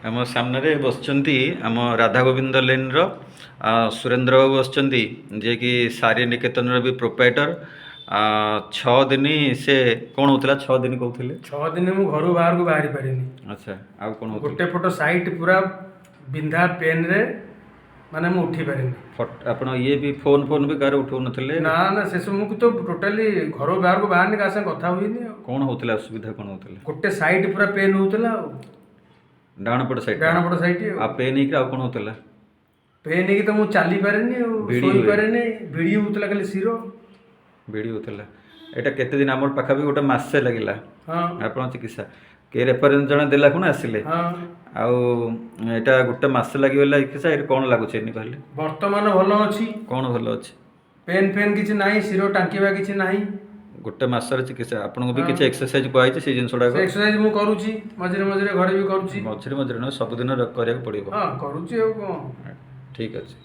ଆମ ସାମ୍ନାରେ ବସିଛନ୍ତି ଆମ ରାଧାଗୋବିନ୍ଦ ଲେନ୍ର ସୁରେନ୍ଦ୍ର ବାବୁ ବସିଛନ୍ତି, ଯିଏକି ସାରି ନିକେତନର ବି ପ୍ରୋପ୍ରାଇଟର। 6 ଦିନ ସେ କ'ଣ ହେଉଥିଲା? 6 ଦିନ କହୁଥିଲେ। 6 ଦିନ ମୁଁ ଘରୁ ବାହାରକୁ ବାହାରି ପାରିନି। ଆଚ୍ଛା, ଆଉ କ'ଣ ହେଉଥିଲା? ଗୋଟେ ପଟ ସାଇଟ୍ ପୁରା ବିନ୍ଧା ପେନ୍ରେ, ମାନେ ମୁଁ ଉଠି ପାରିନି। ଆପଣ ଇଏ ବି ଫୋନ୍ ବି କାହାର ଉଠଉନଥିଲେ? ନା ନା, ସେସବୁ ମୁଁ ତ ଟୋଟାଲି ଘରୁ ବାହାରକୁ ବାହାରିନି, କାହା ସାଙ୍ଗେ କଥା ହୁଏନି। ଆଉ କ'ଣ ହେଉଥିଲା? ଅସୁବିଧା କ'ଣ ହେଉଥିଲା? ଗୋଟେ ସାଇଟ୍ ପୁରା ପେନ୍ ହେଉଥିଲା ଆଉ ଡାହାଣ ପଟ ସାଇଟ୍? ଡାହାଣ ପଟ ସାଇଟ୍। ଆଉ ଆଉ ପେନ୍ ହେଇକି ଆଉ କ'ଣ ହେଉଥିଲା? ପେନ୍ ହେଇକି ତ ମୁଁ ଚାଲିପାରେନି ଆଉ ଭିଡ଼ି ହୁଏ। ଶୋଇପାରେନି, ଭିଡ଼ି ହେଉଥିଲା ଖାଲି ଶିର। ଭିଡ଼ି ହେଉଥିଲା। ଏଇଟା କେତେ ଦିନ? ଆମର ପାଖାପାଖି ଗୋଟେ ମାସେ ଲାଗିଲା। ହଁ। ଆପଣ ଚିକିତ୍ସା କିଏ ରେଫରେନ୍ସ ଜଣେ ଦେଲା ଖୁଣ ଆସିଲେ? ହଁ। ଆଉ ଏଇଟା ଗୋଟେ ମାସ ଲାଗିଗଲା ଚିକିତ୍ସା। ଏଠି କ'ଣ ଲାଗୁଛି ଏନି କହିଲେ? ବର୍ତ୍ତମାନ ଭଲ ଅଛି। କ'ଣ ଭଲ ଅଛି? ପେନ୍ ଫେନ୍ କିଛି ନାହିଁ, ଶିର ଟାଙ୍କିବା କିଛି ନାହିଁ। ଗୋଟେ ମାସର ଚିକିତ୍ସା। ଆପଣଙ୍କୁ ବି କିଛି ଏକ୍ସରସାଇଜ କୁହାଯାଇଛି, ସେଇ ଜିନିଷ ଗୁଡ଼ାକ? ସେ ଏକ୍ସରସାଇଜ ମୁଁ କରୁଛି, ମଝିରେ ମଝିରେ ଘରେ ବି କରୁଛି। ମଝିରେ ମଝିରେ ନୁହେଁ, ସବୁଦିନ କରିବାକୁ ପଡ଼ିବ। ହଁ, କରୁଛି, ଆଉ କ'ଣ। ଠିକ୍ ଅଛି।